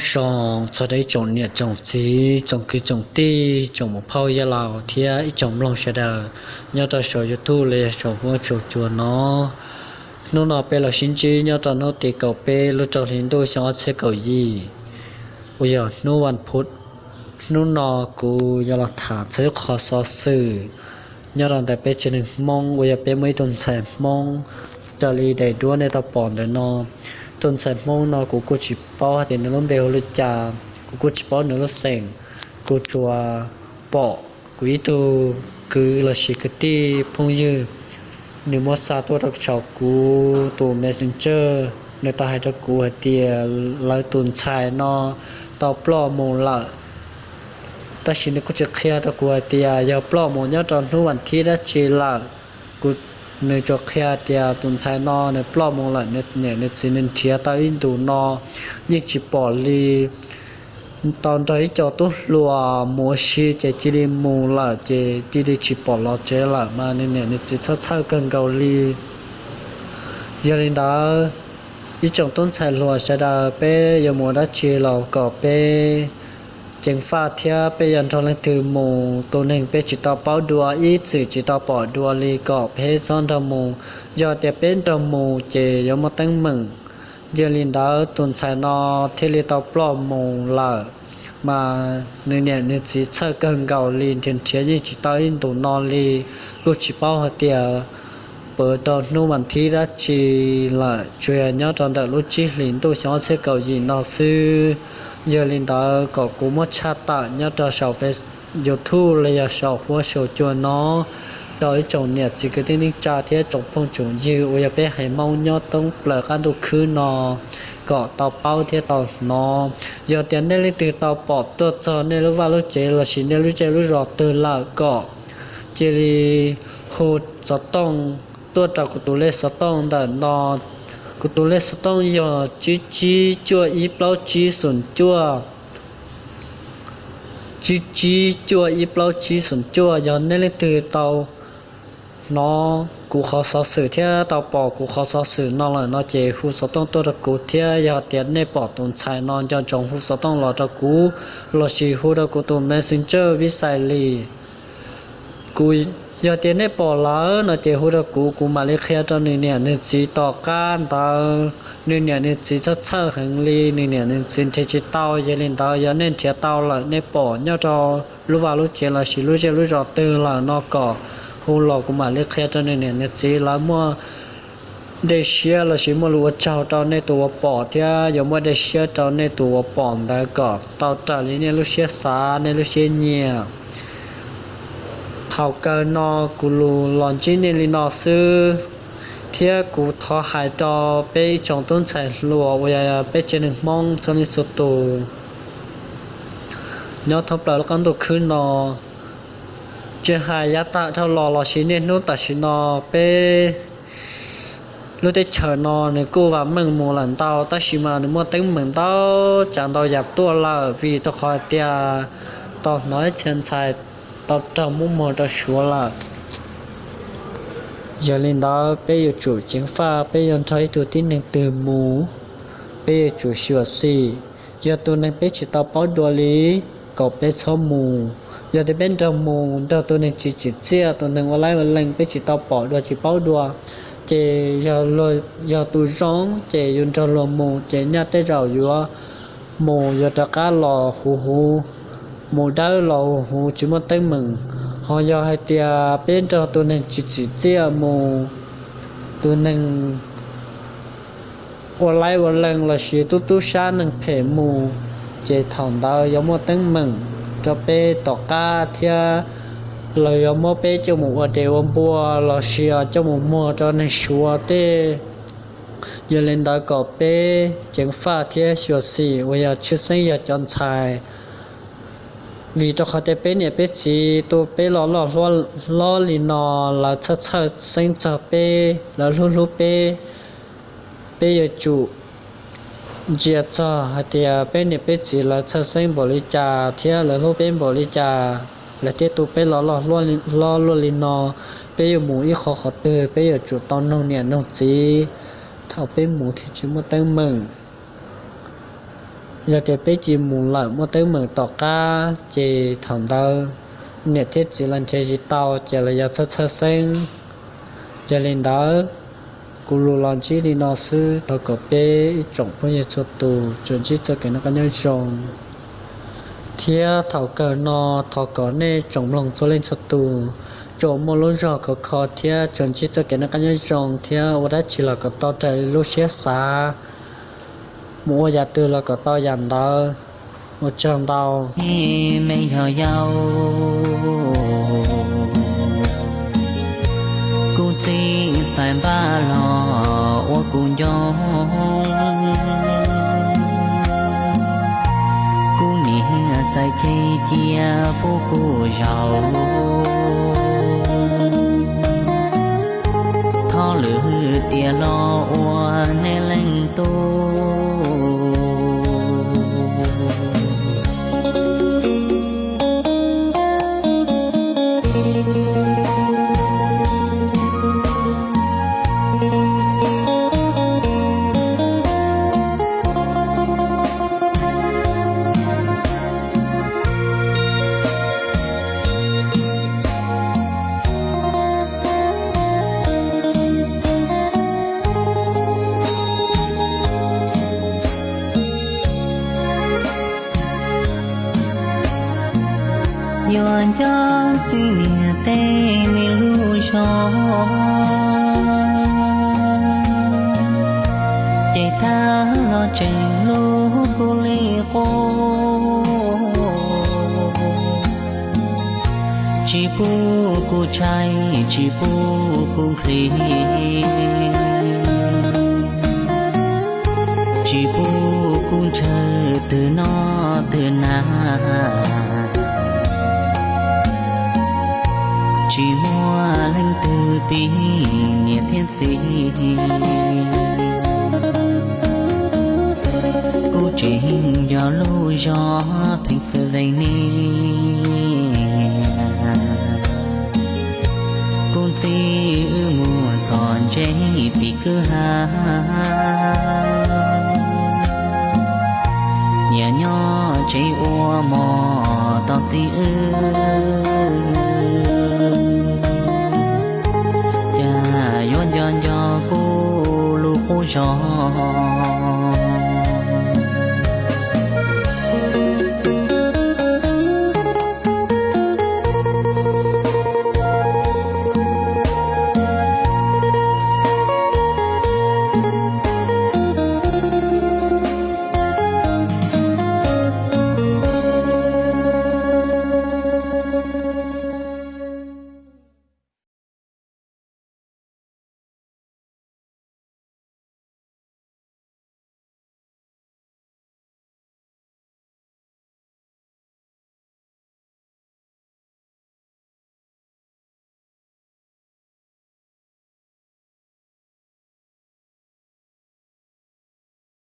Zoo txog rau ib tsoom niam tsoom txiv, tsoom kwv tsoom tij, tsoom muam phauj yawg laus thiab ib tsoom mloog sawv daws nyob rau saum YouTube los yog saum huab saum cua no. Hnub no peb los sib ntsib nyob rau hnub tim kaum peb lub rau hli ntuj xyoo ob txhiab kaum yim uas yog hnub vas phuv. Hnub no kuv yuav los tham txog ib qho xov xwm nyob rau ntawm peb tsev neeg Hmoob uas yog peb muaj ib tug ntxhais Hmoob raws li daim duab nej tau pom ntawm no. Tus ntxhais Hmoob no kuv kuj tsis paub hais tias nws lub npe hu li cas, kuv kuj tsis paub nws lub xeem. Kuv tsuas pom kuv ib tug kwv los sis kwv tij phooj ywg nws muab xa tuaj rau saum kuv tus Messenger, nws tau hais rau kuv hais tias lawv tus ntxhais no tau ploj mus lawm. Tab sis nws kuj tsis qhia rau kuv hais tias yog ploj mus nyob rau hnub vas thib dab tsi lawm. Nws tsuas qhia tias tus ntxhais no nws ploj mus lawm, nws niam nws txiv nws nrhiav tau ib ntus no yeej tsis pom li. Tau nrog ib co tub hluas mus ua si ces cia li mus lawm ces cia li tsis pom los tsev lawm mas nws niam nws txiv txhawj txhawj kawg nkaus li. Yog li ntawd, ib tsoom tub ntxhais hluas sawv daws, peb yuav mus ua dab tsi los kom peb ceev faj thiab peb yuav nrog leej twg mus. Tus neeg peb tsis tau paub dua, ib txwm tsis tau pom dua li, kom peb txhob nrog mus. Yog tias peb nrog mus ces yuav muaj teeb meem. Yog li ntawd tus ntxhais no thiaj li tau ploj mus lawm, mas nws niam nws txiv txhawj kawg nkaus li, nrhiav nrhiav yeej tsis tau ib ntus no li. Kuj tsis paub hais tias puas rau hnub vas thib dab tsi lawm, tsuas yog nyob rau ntawm lub tsib hlis ntuj xyoo ob txhiab kaum yim no xwb. Yog li ntawd kom kuv muab tshaj tawm nyob rau saum YouTube los yog saum huab saum cua no rau ib tsoom niam txiv kwv tij neej tsa thiab tsoom phooj tsoom ywg uas yog peb haiv Hmoob nyob thoob plaws qab ntuj khwb no kom tau paub thiab tau hnov. Yog tias nej leej twg tau pom tuaj txog nej lub vaj lub tsev los sis nej lub zej lub zos twg lawm kom cia li hu xov tooj tuaj rau kuv tus lej xov tooj ntawm no. Kuv tus lej xov tooj yog tsib tsib cuaj ib plaub tsib xoom cuaj, tsib tsib cuaj ib plaub tsib xoom cuaj. Yog nej leej twg tau hnov kuv qhov xov xwm thiab tau pom kuv qhov xov xwm no lawm no ces hu xov tooj tuaj rau kuv thiab. Yog tias nej pom tus ntxhais no nco ntsoov hu xov tooj los rau kuv los sis hu rau kuv tus Messenger Vib Xais Lis. Kuv, yog tias nej pom lawm no ces hu rau kuv, kuv mam li qhia rau nws niam nws txiv. Tom qab ntawd nws niam nws txiv txhawj txhawj heev li, nws niam nws txiv nrhiav tsis tau. Yog li ntawd yog nej nrhiav tau lawm, nej pom nyob rau lub vaj lub tsev los sis lub zej lub zos twg lawm no kom hu los kuv mam li qhia rau nws niam nws txiv. Lawv muaj dej siab los sis muaj lus ua tsaug rau nej tus uas pom thiab yuav muaj dej siab rau nej tus uas pom ntawd kom tau raws li nej lub siab xav nej lub siab nyiam. Thaum kawg no kuv lus los ntsib nej li no xwb, thiab kuv thov hais rau peb ib tsoom tub ntxhais hluas uas yog peb tsev neeg Hmoob txhua leej txhua tus nyob thoob plaws lub qab ntuj khwb no, tsis hais yav tag dhau los los sis niaj hnub tam sim no, peb lub teb chaws no nws kuj vam meej mus lawm ntau, tab sis mas nws muaj teeb meem ntau tsav ntau yam tuaj lawm, vim rau qhov tias tau hnov ib txhia ntxhais tau raug muab muag rau Suav lawm. Yog li ntawd peb yuav tsum ceev faj, peb yuav nrog ib tug tib neeg twg mus, peb yuav tsum xyuam xim. Yog tus neeg peb tsis tau paub dua li, kom peb txhob mus. Yog tias peb nrog mus nrog tus neeg tsis tsim txiaj, tus neeg ua laib ua leej peb tsis tau pom dua tsis paub dua, ces yog tus zoo ces yus nrog luag mus ces nyaj tej zaum yuav mus yuav rov qab los huv huv, mus dawb los huv huv tsis muaj teeb meem. Ho yog hais tias peb nrog tus neeg tsis tsim txiaj mus, tus neeg ua laib ua leej los sis tub tub sab neeg phem mus, ces thaum ntawd yuav muaj teeb meem rau peb tom qab thiab lawv yuav muab peb coj mus ua dev ua npua los sis coj mus muag rau neeg Suav tej. Yog li ntawd kom peb ceev faj thiab xyuam xim uas yog tshwj xeeb yog cov ntxhais. Vim rau qhov tias peb niam peb txiv tu peb los loj hlob li no, lawv txhawj txhawj xeeb txog peb, lawv hlub hlub peb. Peb yuav tsum ntsia txog hais tias peb niam peb txiv lawv txhawj xeeb npaum li cas thiab lawv hlub peb npaum li cas, lawv thiaj tu peb los loj hlob luaj li no. Peb yuav mus ib qho qhov twg peb yuav tsum tau noog niam noog txiv thaum peb mus thiaj tsis muaj teeb meem. Yog tias peb cia mus lawm muaj teeb meem tom qab ces thaum ntawd niam thiab txiv los nrhiav tsis tau ces los yog txhawj txhawj xeeb. Yog li ntawd, kuv lus los ntsib li no xwb, thov kom peb ib tsoom phooj ywg txhua tus tsuas ntsib txoj kev noj qab nyob zoo. Thiab thaum kawg no, thov kom nej tsoom mloog txhua leej txhua tus tsuas muaj lub zog khov kho thiab tsuas ntsib txoj kev noj qab nyob zoo thiab ua dab tsi los kom tau raws lub siab xav, mus ua yam twg los kom tau yam ntawd. Ua tsaug ntau. Me yog yau, kuv txiv xaiv npaj los ua kuv ncoo, kuv niam xaiv ceg cia pub kuv zaum, thov lwm tiam los ua nej leej tub. Yuav nco txij niam tej me lub zog, ces tag los tseem hlub kuv li qub. Tsis pub kuv tshaib, tsis pub kuv nqhis, tsis pub kuv ntshaw twg noj twg hnav, tsis muaj leej twg pib niam thiab txiv. Kuv tseem yog lub zog pheej xwm dees niam, kuv txiv wb mus txog ntseg tim kwj ha, nyias nyob tsev ua mov tos txiv wb. Cas yuav nco nco kuv lub qub zog,